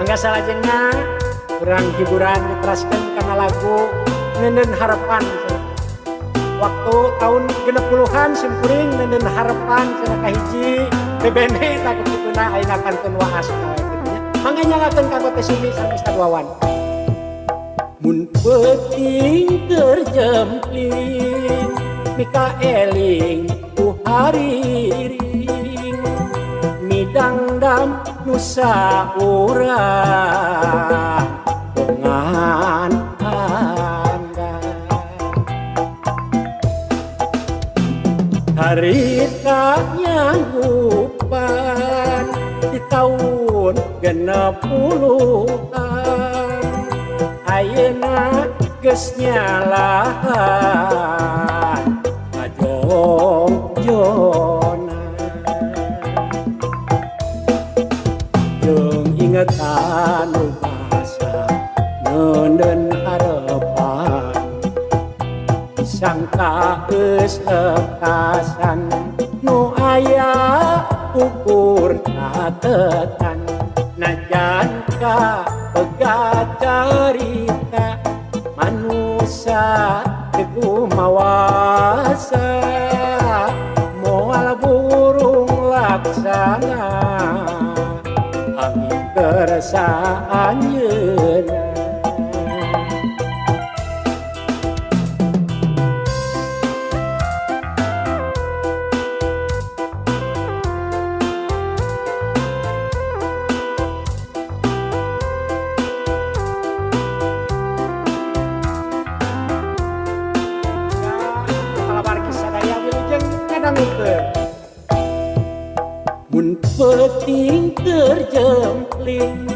Mangga salajengna urang hiburan diteraskeun kana lagu Neuneun Harepan. Waktu tahun 60-an simkuring Neuneun Harepan cenah kahiji bebene tak kituna ayeuna kantun waas kitu nya. Mangga nyalakeun kanggo Teh Sumi sareng Ustaz Wawan. Mun peuting keur jempling mika eling ku hariring midangdam nusa urang bongan angga harita nyanggupan di tahun 60-an ayeuna geus nyalahan kajong-jona jeung ingetan nu basa neuneun harepan disangka geus lekasan nu aya ukur catetan najan ka pegat carita manusa teu mawasa moal burung laksana angin kersa anjeunna. Mun peuting keur jempling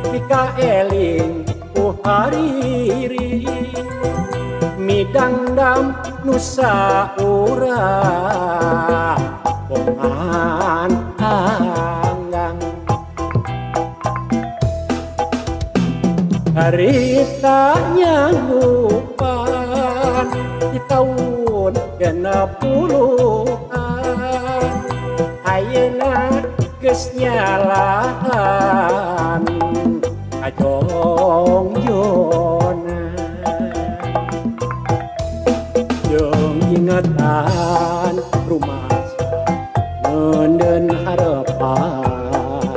mika eling ku hariring midangdam nusa urang bongan anggang harita nyanggupan di tahun 60-an ayeuna geus nyalahan kajong-jona jeung ingetan rumasa neuneun harepan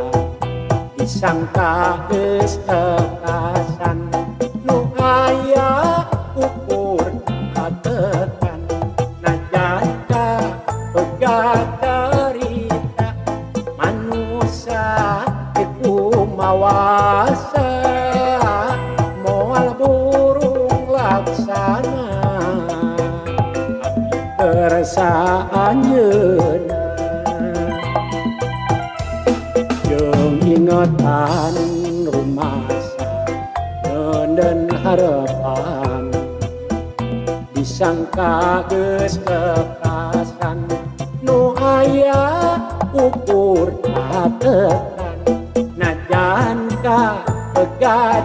disangka geus lekasan nu aya ukur catetan najan ka pegat carita manusa teu mawasa moal burung laksana abdi kersa anjeunna jeung ingetan rumasa neuneun harepan disangka geus lekasan nu aya ukur catetan najan ka pegat